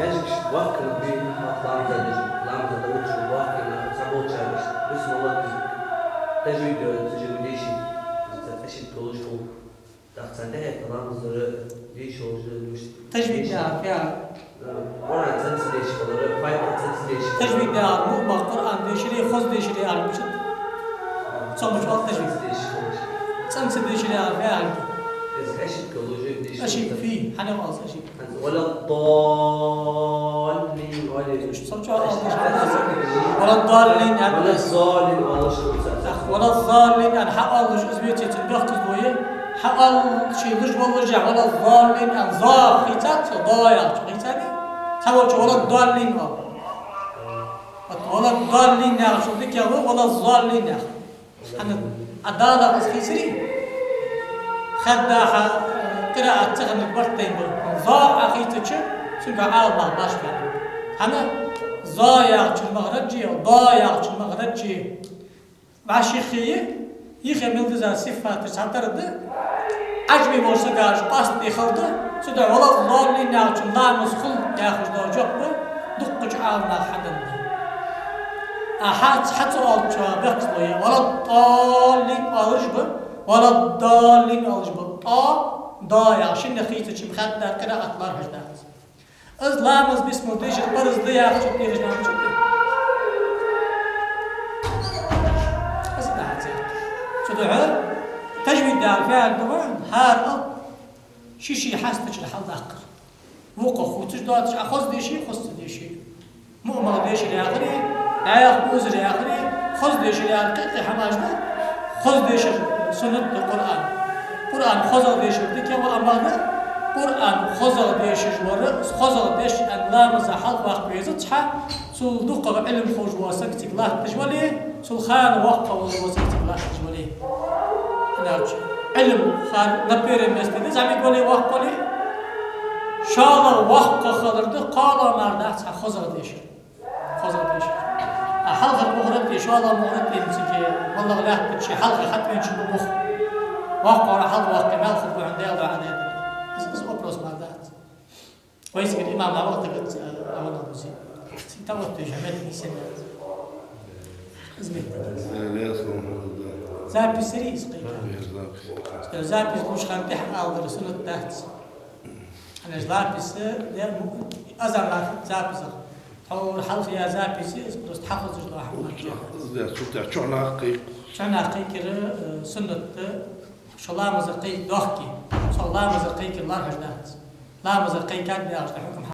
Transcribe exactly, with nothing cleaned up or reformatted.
Ежик вахкана би, ламаза деш, ламаза да учу вахкана, цхьаболчар бисмилла, таджвид, таджвид деши, ошибка луш хул. ТӀаккха цхьан тӀехьа ламаз дара дешаш уже, таджвид дешаш. Яхар фу яхар? Къуръан цӀена ца дешаш хилар, Фатихьа цӀена ца дешаш хилар. Таджвид яхар, муъма Къуръан дешари, хоза дешари яхар мичад? Цомуч вал таджвид. ЦӀена ца дешаш хилар. ЦӀена ца дешари яхар фу яхар? Из ошибка луш, дешаш. Ошибка фу? Хьанна оал ошибка? ولا الضالين, оале. Уж цомуч оалаш, ولا الضالين, ولا الضالين оалаш. ولا الضالين, аьнна хьаоалаш, из веций цун бехказло я. Хьаоал ший луш воллашехь, ولا الضالين, аьнна, зо хийцад, цо до яхачох хийцад. Цхьаволчо ولا الضالين оал. Вот ولا الضالين яхачул дикагӀа ва ولا الضالين яхар. ХӀана, Ӏа далах из хийцарий? Хаддахьа, э, къираат ца хиннарг барт тайна ба. Зо Ӏа хийцача, цунга Ӏаламнаха башха баьннаб. ХӀана, зо яхачун махраджи, до яхачун махраджи вӀаший хий, йихе мел диза сифаташ цхьатарра да. Ӏажми волча сага уж къоастаде хала да, цудухьа ولا الضالين яхачун ламаз хул яхаш дола жоп дуккхача Ӏаламнаха хьаденна да. А хьа-, хьа ца оалачоа бехказло я. ولا الضالين оалаш ба, ولا الضالين оалаш ба. ТӀо, до яхаш шинне хийцача-м хадда къираат лоархӀаш дац. Из ламаз бисмилла дешар парз да яхачун тӀера жамаӀат чу да. Из да хьацар. Цудухьа таджвид яхар фу яхар да вай, хӀара алап ший-ший хьастачара хьалдаккхар. Вокхо хувцаш доацаш, Ӏа хоза деший, хоза ца деший. МуъмагӀа дешар яхари, дӀаьха узар яхари, хоза дешар яхар кхы-кхы хӀамаш да. Хоза дешар суннат да Къуръан. Къуръан хозагӀа дешар дикагӀа ва, амма Къуръан хозагӀа дешаш вар, хозагӀа деш аьнна ламаза хьалха ваккха везац хьа, цул дукхагӀа Ӏилма ховш вола саг цига латташ вале, цул хана воккха вола саг цига латташ вале. Иначе Ӏилма хьа на первом месте да, зӀамига вале, воккха вале. ШоллагӀа воккха хилар да, кхоалагӀа мара дац хьа хозагӀа дешар. ХозагӀа дешар. А хьалхара мухӀарат е шоллагӀа мухӀарат е цига, валлагӀа лаьттача хьалха хьатӀавеначун ба мух. ВоккхагӀвар хьалха ваккхе, маьл хургва хьона, Даьла дуӀа де. Из, из вопрос мара дац. Вай цига имам Ӏавал тагат, э, Ӏавал Абузи. Цин тават веш хӀамет мисен. Из мет. Э, лес хӀама да. Запись ри из кхы. Э, запись. Э, запись луш хана тӀехьа алдар суннат дац. ХӀана аьлча запись, э, азан лахар записах. Тхьовра хьалха яь запись, из просто хьахозаш дола хӀама. Из да, цу тӀа чухьнахьа кхайк. Чухьнахьа кхайкар, э, суннат да, шо ламаза кхайкадоахке. Цо ламаза кхайкар лоархӀаш дац. Ламаза кхайкад яхаш да хьукам